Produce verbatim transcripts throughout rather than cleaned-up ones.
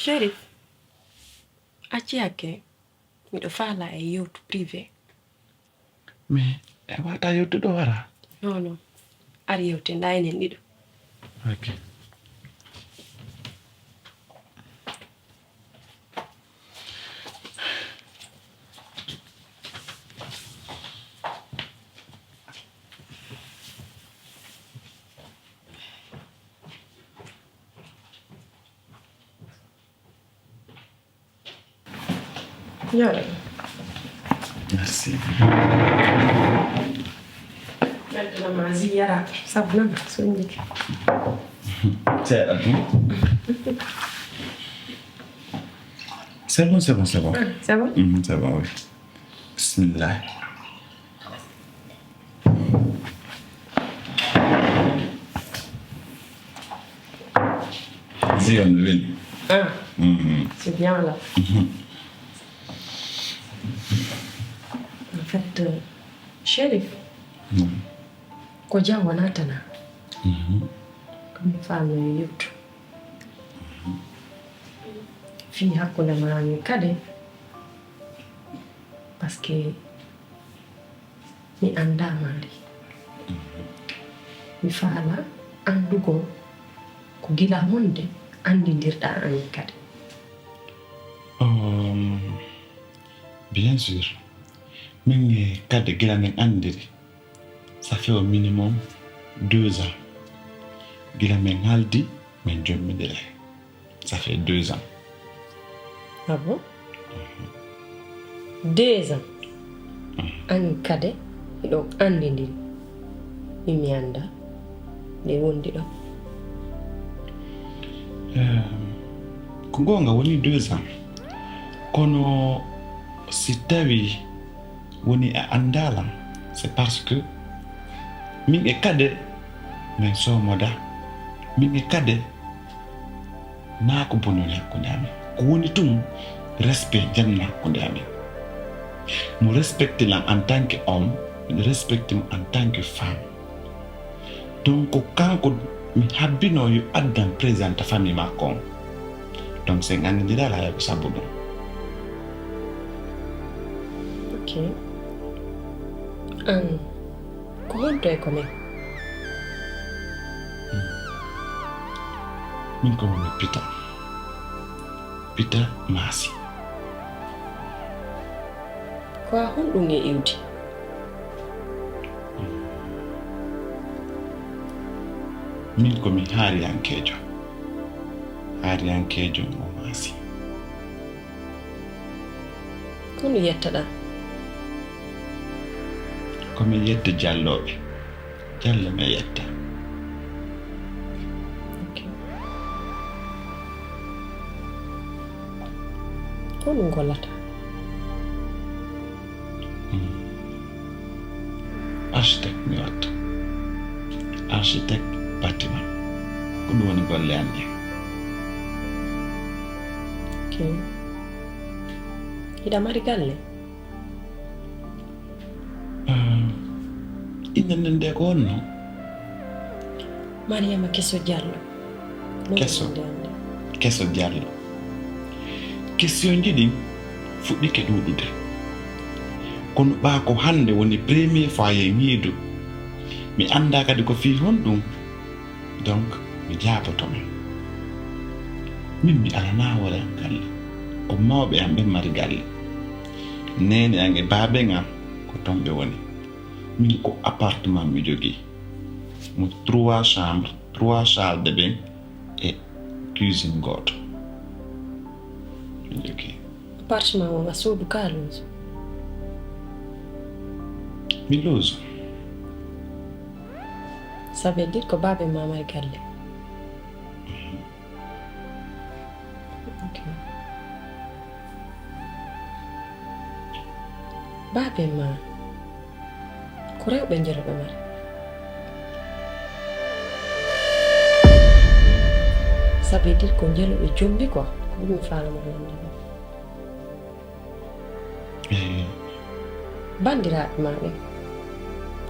Sherif, acci hakke, miɗo faalaa e yewtu privé. Mais a waawataa yewtude ɗoo hara? Non, non. Ar yewten ɗaa enen ɗiɗo. Ok. Yara. Merci. Maintenant, ma ziyara, sabna, so ndike. C'est à vous. C'est bon, c'est bon, c'est bon. Ah, c'est bon? Mhm, c'est bon, oui. Bismillah. Zion, win. Ah, mhm. C'est bien là. Mhm. En fait, euh, Sherif, mhm, ko jam wonaa tan. Mhm. Ko mi faamno yo yewtu. Fii hakkunde maa min kadi, parce que mi anndaa maari. Mi faala anndugol ko gila honde anndindirɗaa amin kadi. Um, bien sûr. Min e Kade gila min anndiri, ça fait au minimum deux ans. Gila min haaldi, min jommindiray. Ça fait deux ans. Ah bon? Deux ans? An kadi, hiɗon anndindiri. Min mi anndaa nde wondiɗon. Ehm, ko goonga wonii deux ans. Kono si tawii woni a anndaa lan, c'est parce que min e Kade, min soomodaa. Min e Kade, naa ko boni woni hakkunde amin. Ko woni tun, respect janno hakkunde amin. Mo respecte lan en tant que homme, miɗo respecte mo en tant que femme. Donc, ko kanko mi habbinoo yo addan présente famille makko on. Donc, si en anndindiraa, alaa ko sabu ɗun. Ok. An, ko honto e ko men? Hmm. Min ko mi Pita. Pita Maasi. Ko a honɗun e iwdi? Min ko mi haariyankeejo. Haariyankeejo mo Maasi. Ko mi yettaɗaa? Ko mi yetta jallooɓe. Jalla mi yetta. Ok. Ko ɗun gollata? Hmm. Architecte mi watta. Architecte bâtiment. Ko ɗun woni golle an ɗen. Ok. Hiɗa mari galle? Ah, innde nden nde ko honno? Mariama Keso Jallo. Keso. Keso Jallo. Kestionji ɗin fuɗɗike ɗuuɗude. Kono ɓaa ko hannde woni premier fois yen hiidu. Mi anndaa kadi ko fii honɗun. Donc, mi jaaboto ma. Min mi alanaa hoore an galle. Ko mawɓe an ɓen mari galle. Neene an e baaben an ko ton ɓe woni. Min ko appartement mi jogii. Mo trois chambres, trois salles de bain e cuisine gooto. Mi jogii. Appartement on a soodu ka a luusu? Mi luusu. Ça veut dire ko baaba e maa mari galle? Ok. Baaba e maa, ko rewɓe njelo ɓe mari. Ça veut dire ko njelo ɓe jombi quoi, ko ɗum mi faalaa mo wonde ɗum. Eh. Banndiraaɓe maa ɓen,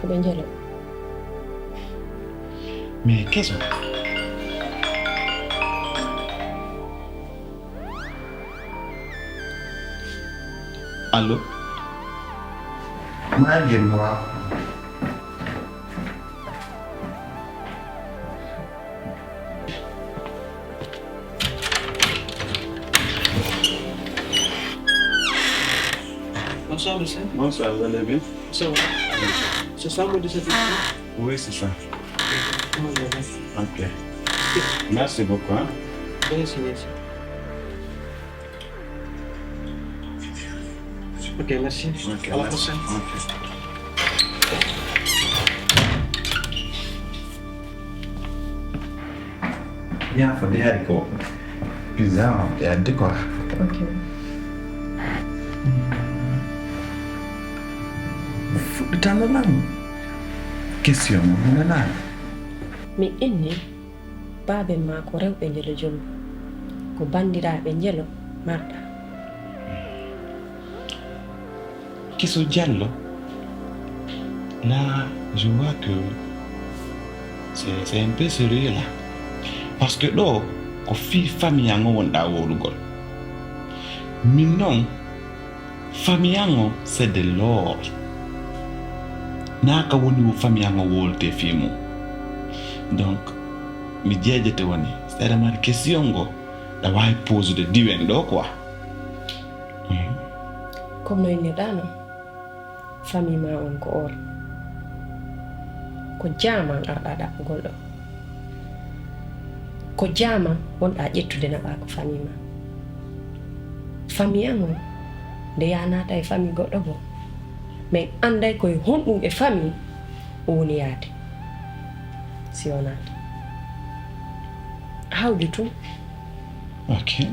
ko ɓe njelo. Mais keso. Allo? Maa ngi mo. Bonsoir, monsieur. Bonsoir, vous allez bien? Ça va? C'est ça, mon dix-sept? Oui, c'est ça. Comment vous allez? Ok. Merci beaucoup, hein. Merci, merci. Ok, merci. Ok, à la prochaine. Ok. Yaa fodde hari ko pizza on ɓe addi quoi. Ok. Fuɗɗitano lan question mo mi nanaani. Mi inni baaben maa ko rewɓe njelo jombi, ko banndiraaɓe njelo marɗa. Kiso Diallo, là, je vois que c'est, c'est un peu sérieux là. Parce que ɗo, ko fii famille an o wonɗaa wowlugol. Min non, famille an o, c'est de l'or. Naa ka woni wo famille an o wowltee fii mun. Donc, mi jeejete woni, c'est-à-dire question ngo, ɗa waawi posude diwen ɗo quoi. Mhm. Comme no innirɗaa non, famille maa on ko or. Ko jaaman arɗaa ɗaɓɓugol ɗo. Ko jaaman wonɗaa ƴettude naɓaa ko famille maa. Famille an on, nde yaa naata e famille goɗɗo goo, men annday ko e honɗun e famille o woni yaade. Si o naata. Hawju tun. Ok.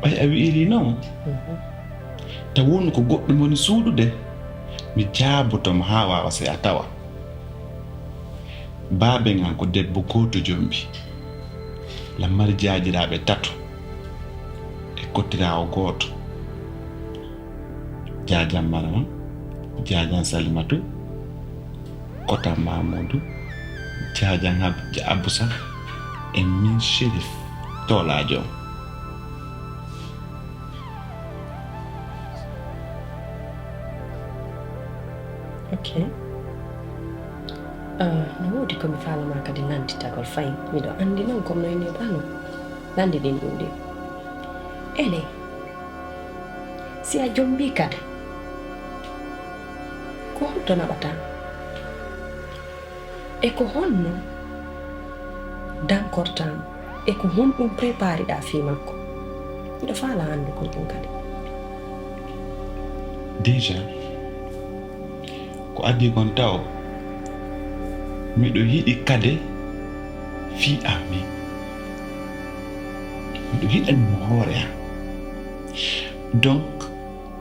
Ɓay a wi'irii non, mhm, taw wonu ko goɗɗum woni suuɗude, mi jaaboto mo haa waawa si a tawa. Baaben an ko debbo gooto jombi. Lan mari jaajiraaɓe tato e kottiraawo gooto. Jaajan Marama, Jaajan Salimatu, Kota Mamudu, Jaajan Ab-, Abusa, e min Sherif Toolaajo. Ok. Ah, no woodi ko mi faalaa maa kadi lannditagol fay. Miɗo anndi non ko no innirɗaa non. Lanndiɗin ɗun ɗin. Enee, si a jombii kadi, ko honto naɓataa? E ko honno dankortaa mo? E ko honɗun prepariɗaa fii makko? Miɗo faalaa anndugol ɗun kadi. Déjà, ko adii kon taw, miɗo yiɗi kade fii an min. Miɗo yiɗani mo hoore an. Donc,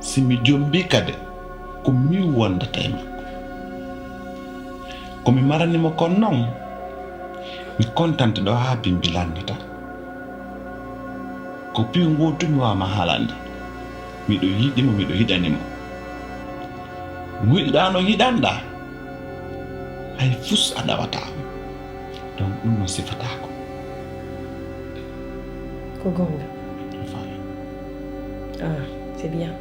si mi jombii kade, ko min wondata e makko. Ko mi marani mo kon non, mi kontante ɗo haa bimbi lannata. Ko piiw ngoo tun mi waawaa ma haalande. Miɗo yiɗi mo, miɗo yiɗani mo. Mo yiɗuɗaa no yiɗanɗaa, hay fus a ɗawataa mo. Donc, ɗun non sifataako. Ko goonga. Mi faamii. Ah, c'est bien.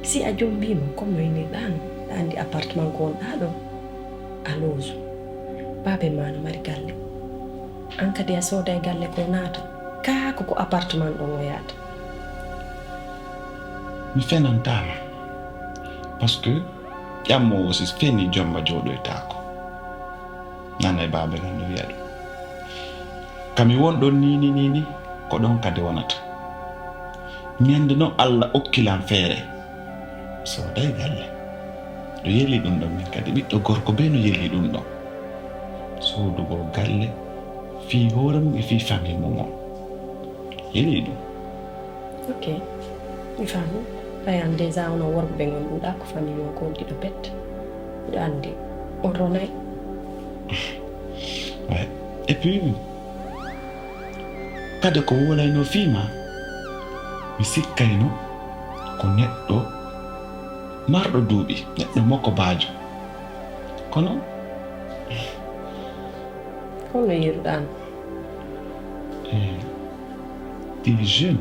Si a jombii mo, comme no innirɗaa non, ɗa anndi appartement ko wonɗaa ɗon, a loosu. Baaben maa no mari galle. An kadi a sooday galle ko naata. Kaa ko, ko appartement ɗon o yaata. Mi fenantaa ma. Parce que ƴammoowo si fenii jomma jooɗoytaako. Nanay baaben an no wi'a ɗun. Ka mi woni ɗon nii, nii, nii, nii, ko ɗon kadi wonata. Ñande non Alla okki lan feere. Mi sooday galle. No yeli ɗun ɗon min kadi. Ɓiɗɗo gorko bee no yeli ɗun ɗon. Soodugol galle fii hoore mum e fii famille mum on. Yeli ɗun. Ok. Mi faami. Tawi an déjà onon worɓe ɓen on ɗuuɗaa ko famille on ko on ɗiɗo pet. Miɗo anndi on ronay. Ouais. Et puis, kade ko wowlaynoo fii maa, mi sikkayno ko neɗɗo marɗo duuɓi, neɗɗo mokobaajo. Kono Holno yiiruɗaa no? Eh, t'es jeune.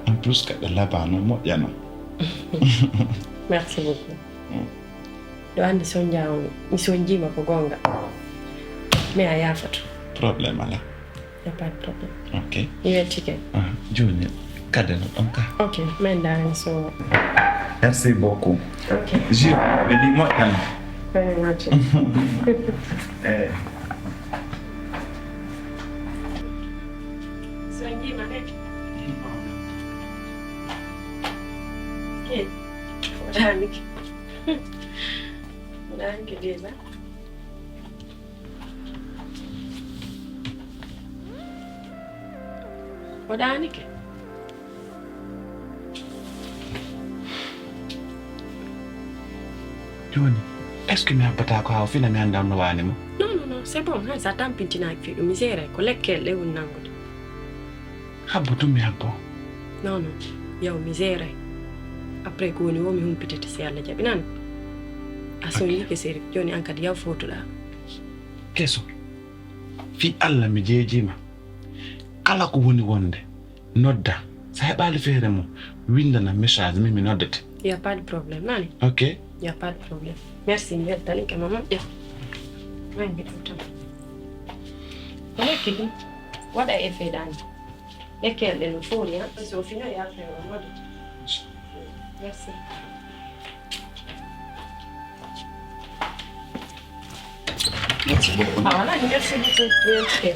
En plus, kaɗa labaa no moƴƴa no. Merci beaucoup. Mm. Ɗo anndi sonja on, mi sonjiima ko goonga. Mais a yaafoto. Problème alaa. Y a pas de problème. Ok. Mi weltike. Ah, jooni, kade no ɗon ka? Ok, men ndaaren so. Merci beaucoup. Ok. Jure, ɓe ɗi moƴƴan. Very much. Eh. So njiima de. Eh, o daanike. O daanike déjà. O ɗaanike. Jooni, est-ce que mi habbataa ko haa o fina mi annda on no waani mo? Non, non, non, c'est bon. Hay so a tampintinaaki fii ɗum, mi seeray. Ko lekkeel ɗe woni nanngude. Habbo tun mi habbo. Non, non. Yaw mi seeray. Après ko woni woo mi humpitete si Alla jaɓi nani. A soñike Serif. Jooni an kadi yaw footuɗaa. Keso. Fii Alla mi jeejiima. Kala ko woni wonde, nodda. Sa heɓaali feere mum, winndana message, min mi noddete. Y a pas de problème, nani? Ok. Y a pas de problème. Merci, mi weltanike ma moƴƴa. May mi ɗum tan. Ko lekki ɗum waɗa effet ɗan. Lekkeel ɗe no foori, ha? So fino ya feere mode. Merci. Merci beaucoup. Ah, voilà, merci beaucoup. Merci.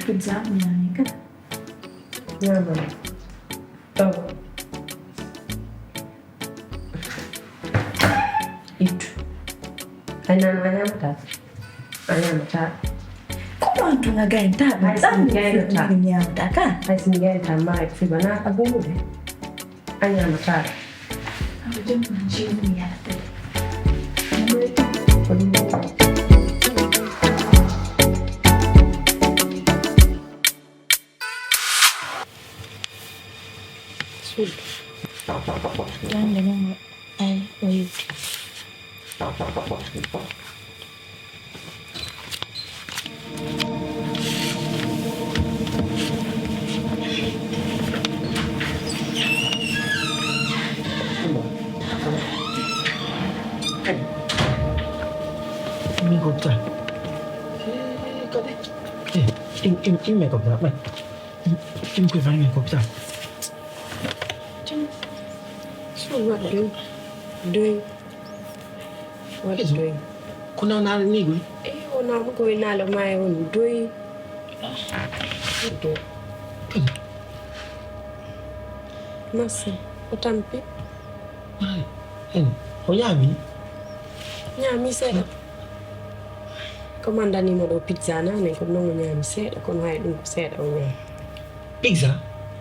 Pizza mi ñaami ka. Ñaama. Oh. Ittu. Hay nano a ñaamataa? A ñaamataa. Ko ɗon tun a gayntaa ɗum? Hay si mi gaynata. Ɗum mi ñaamataa ka? Hay si mi gaynata, maa e fiba na a gumude. A ñaamataa. Awa jom ma jeyni yaade. Ko ɗum. Suudu. Jannde non, ay, o yewti. Min ko tan. Eh, kadi. Eh, im, im, imme ko tan. Im, im ko tan, min ko tan. So what do? Do. What do? Ko nawnaade nii koy? Eh, o nawnu ko e naalo maa e on doy. Do. Merci. O tampi. Ay, en, o ñaami? Ñaami seeɗa. Ko mandani mo ɗo pizza na, ne ko non o ñaami seeɗa, kono hay ɗum ko seeɗa o ñaami. Pizza?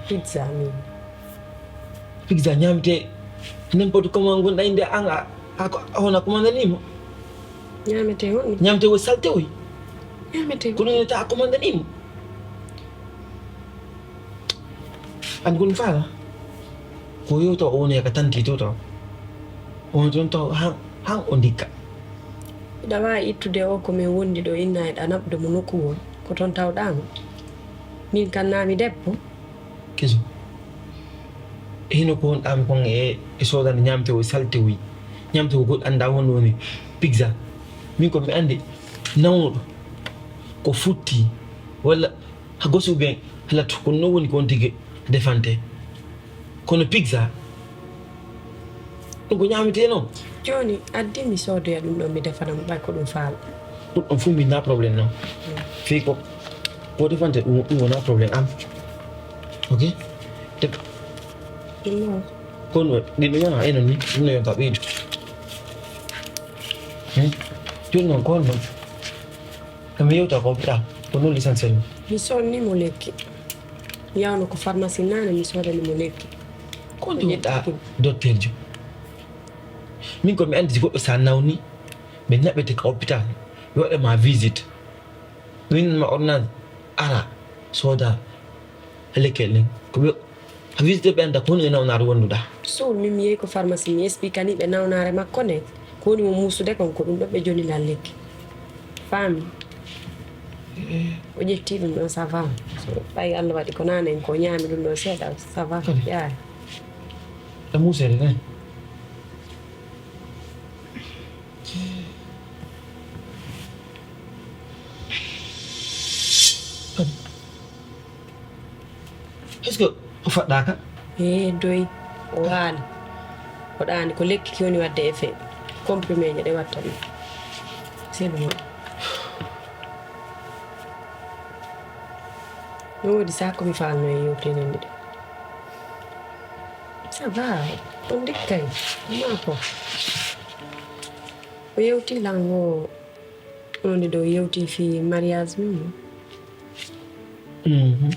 Pizza, min. Pizza ñaamte n'importe comment ngonɗa innde an a, a, a, a hona commandani mo? Ñaamete honɗum? Ñaamte wo salte woy. Ñaamete kono honɗum? Nene ta a commandani mo. An gon faala. Ko yewta o woni ka tanti to taw. On ton taw han, han o ndikka. Hiɗa waawi ittude o ko min wondi ɗo inna e ɗa naɓude mo nokku won. Ko ton tawɗaa mo? Min kan naa mi debbo? Keso. E hino ko honɗaa mi kon e, e soodande ñaamte o e salte o e ñaamte ko goɗɗo anndaa honno woni pizza. Min ko mi anndi nawnuɗo ko futti walla ha gosi ou bien ha lattu. Ko non woni ko on tigi defante. Kono pizza, ɗum ko ñaametee non. Jooni, addi mi soodoya ɗum ɗon, mi defana mo, ɓay ko ɗum faala. Ɗum ɗon fof mi na problème non. Fii ko, ko defante ɗum, ɗum wona problème am. Ok? Def- Ɗum non. Kono, ɗin ɗo yona, enen ni, ɗum no yonta ɓeydu. Hmm? Jooni non, ko honno? Ko mi yewta ko hôpital, ko non l'essentiel. Mi sonni mo lekki. Mi yawno ko pharmacie nane, mi sodani mo lekki. Ko ɗum yiɗɗa doktorjo? Min ko mi anndi si goɗɗo sa nawni, ɓe naɓete ka hôpital, ɓe waɗa ma visite. Ɓe winndana ma ordonnance, ara, soda lekkel ɗen. Ko ɓe Visite ɓe annda ko honɗun e nawnaare wonduɗaa. Suul, min mi yehi ko pharmacie, mi expliqueanii ɓe nawnaare makko nden. Ko woni mo muusude kon, ko ɗum ɗon ɓe jonilan lekki. Faami? Eh. O ƴetti ɗum ɗon, ça va. So ɓay Alla waɗi ko naanen ko ñaami ɗum ɗon seeɗa, ça va, yaari. E muuseede tan. Est-ce que o faɗɗaaka? Ee, doy. O waali. O ɗaani. Ko lekki ki woni waɗde effet. Comprimé je ɗe watta ɗum. C'est bon. No woodi saha ko mi faalno e yewtere nden de. Ça va. On ndikkay. Maa ko. O yewti lan o Wonde ɗo yewti fii mariage mum. Mhm.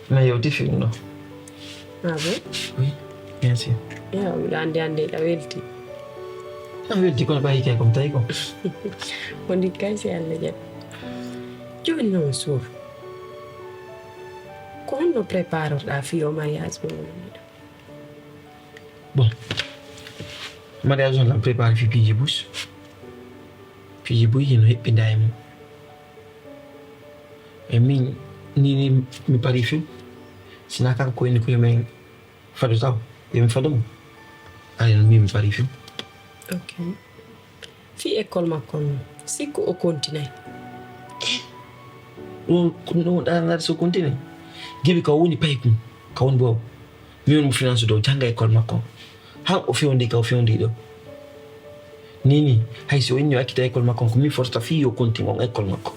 Mi yewti fii ɗum ɗo. Ah bon? Oui, bien sûr. Yo, miɗo anndi hannde hiɗa welti. A welti kono ɓayi kay ko mi tawi ko. Ko ndi kay si Alla jaɓi. Jooni non Suuf. Ko honno préparorɗaa fii o mariage mo woni ɗo? Bon, mariage on lan préparé fii piiji buy. Piiji buy hino heɓɓinda e mum. E min, ni, ni mi pari few. Sina kanko inni ko yo men fadu taw, yo mi fadu mo. Ari no min mi pari few. Ok. Fii école makko on, sikku o kontinay. Ɗum, ɗum, ɗum ɗaanare so kontinay. Geɓi ka woni paykun, ka woni boobo. Mi woni mo finance ɗo, jannga école makko. Han o fewndi ka o fewndi ɗo. Ni, ni, hay si o inni o accita école makko, ko min fotata fii yo kontin on école makko.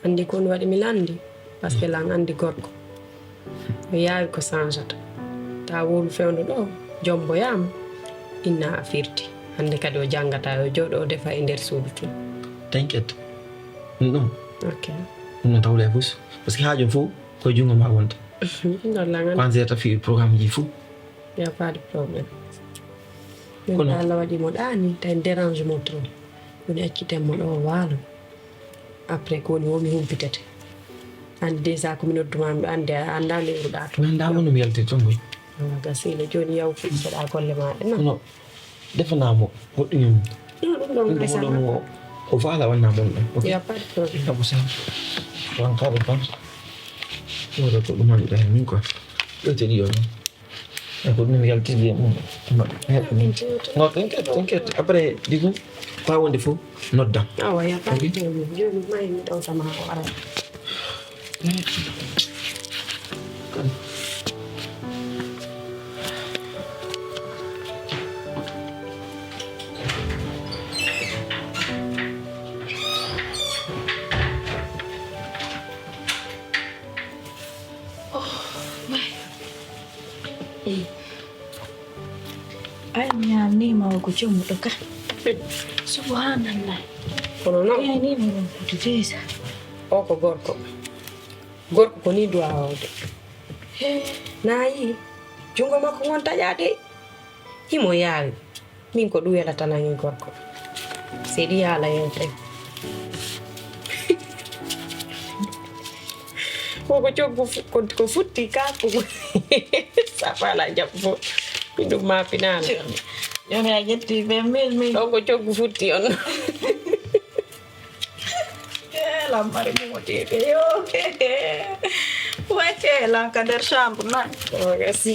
Anndi ko ɗum waɗi mi lanndi, parce que lan anndi gorko. O yaawi ko sanjata. Ta wowlu fewndo ɗo, jomboyaama, inna a firti. Hannde kadi o janngata, o jooɗo, o defa e nder suudu tun. T'inquiète. Ɗum ɗum. Ok. Ɗum no tawle fus. Parce que haaju fof ko e junngo ma wonta. Ɗum ɗon lan anndi. Ko an gérata fii programme ji fof. Y a pas de problème. Min Kono Alla waɗi mo ɗaani, tawi dérange mo trop. Woni acciten mo ɗo o waalo. Après ko woni wo mi humpitete. Anndi déjà ko mi noddu ma, miɗo anndi a anndaa nde wruɗaa to. Mi anndaa wonno mi yaltiri ton koy. Awa, gasiino jooni yaw fuɗɗitoɗaa golle maaɗa, non? Kono defanaa mo goɗɗum. Non, ɗum ɗon Ɗum ɗo gasa hoɗo ma. Mo o faala wanna mon ɗon. Ok. Y a pas de problème. Abu Sam. Wan kaɓe tan. Wala ko ɗum annduɗaa hen min quoi. Ƴewte ɗiɗo non. E ko ɗum yaltidi e mum. Non, t'inquiète, t'inquiète. Après, du coup, pas wonde fof, nodda. Awa, y a pas de problème. Jooni, may mi ɗawta ma o ara. Oh, my. Ay, mi yaalniima o ko jommuɗo ka. Subhanallah. Kono non, ɓeynii mo ɗum foti feesa. O ko gorko. Gorko ko nii duwaa waawde. He. Naa yii, junngo makko ngon taƴaa de. Himo yaawi. Min ko ɗum welata lan e gorko. Seeɗi yaala yewtere. Ko ko coggu fu-, ko, ko futti ka ko. Sa faala jaɓu fof. Min ɗum ma finaala. Jooni a ƴetti ɓe mil, mil. Ɗon ko coggu futti on. Lammari moodiɓe yo. Wacce lan ka nder chambre nan. Ko gasi.